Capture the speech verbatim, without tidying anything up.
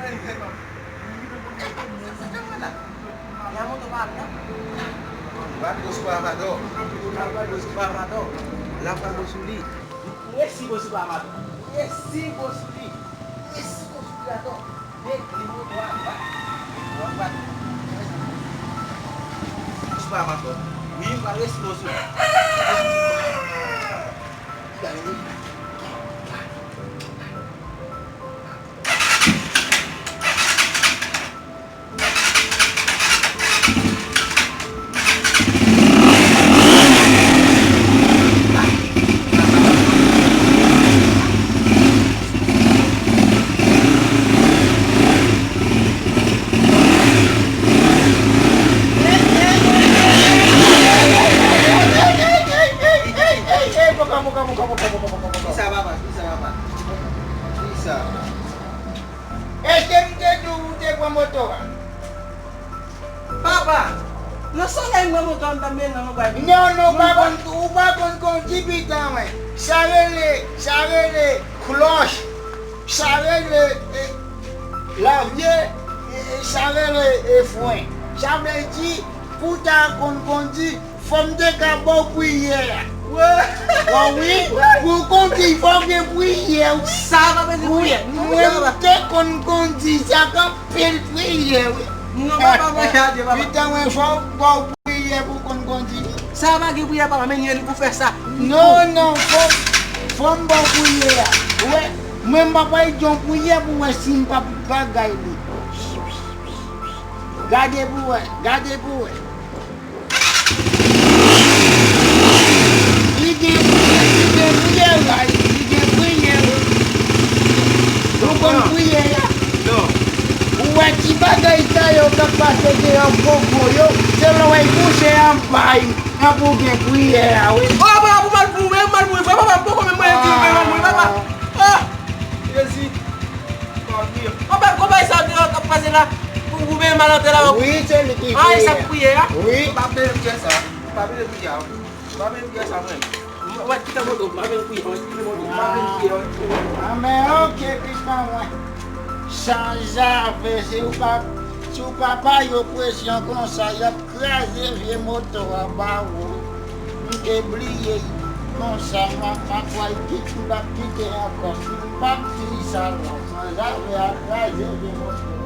La moto pa la. Bat gwo sou Amadò. Bat gwo sou Amadò. La fè gwo sou li. Resi gwo sou Amadò. Resi gwo sou li. Resi gwo sou li atò. Met li moto a bat. Bat. Sou Amadò. Wi, m pral resi gwo sou li. Kisa papa? Kisa papa? Kisa? Èske m te di w ou te pran moto a? Papa, nan solèy m pran moto a, m ta mennen nan bay. Non, non, ou pa konn, ou pa konn kondi pita mwen. Sa rele, sa rele klòch. Sa rele, eh, lavye, eh, sa rele, eh, fren. Sa vle di, pou w ta konn kondi, fò m te ka ba w priyè a. Wi. Bon, wi, pou w kondi, fò w gen priyè, wi. Sa pa bezwen priyè. Mwen, m te konn kondi, sa k anpil priyè, wi. Non, papa, mwen gade, papa. Pita mwen, fò w ba w priyè pou w konn kondi. Sa pa gen priyè, papa, men li pou fè sa. Non, non, fò, fò m ba w priyè a. Wè, mwen, m pa pral di yon priyè pou wè si m p ap bagay li. Gade pou wè, gade pou wè. Li gen, li gen priyè la, li gen priyè. Ou konn priyè a? Non. Ou wè ti bagay sa yo k ap pase deyò gwo gwo yo, se lè w wè kouche anba yo, anba w gen priyè a, wi. O, papa, pou mal pou mwen, mal pou mwen, papa, m poko menm mwen di mwen mal pou mwen, papa. Ah! Jezi. Papa, konbay sa deyò k ap pase la. Pou goumen mal antre la. Wi, se li ki priye. Ah, e sa k priye a? Wi. Pa bezwen priye sa. Pa bezwen priye a. Pa bezwen priye sa, mwen. Mwen kite moto, pa bezwen priye, mwen kite moto, pa bezwen priye, mwen. Ah, men oke, pikan mwen. San zave, si w pa, si w pa ba yo presyon konsa, y ap kraze vye moto a ba ou. M te bliye l. Konsa, m ap, m ap pral kite, m p ap kite ankò. Si m pa t di sa la, sanzave a kraze vye moto.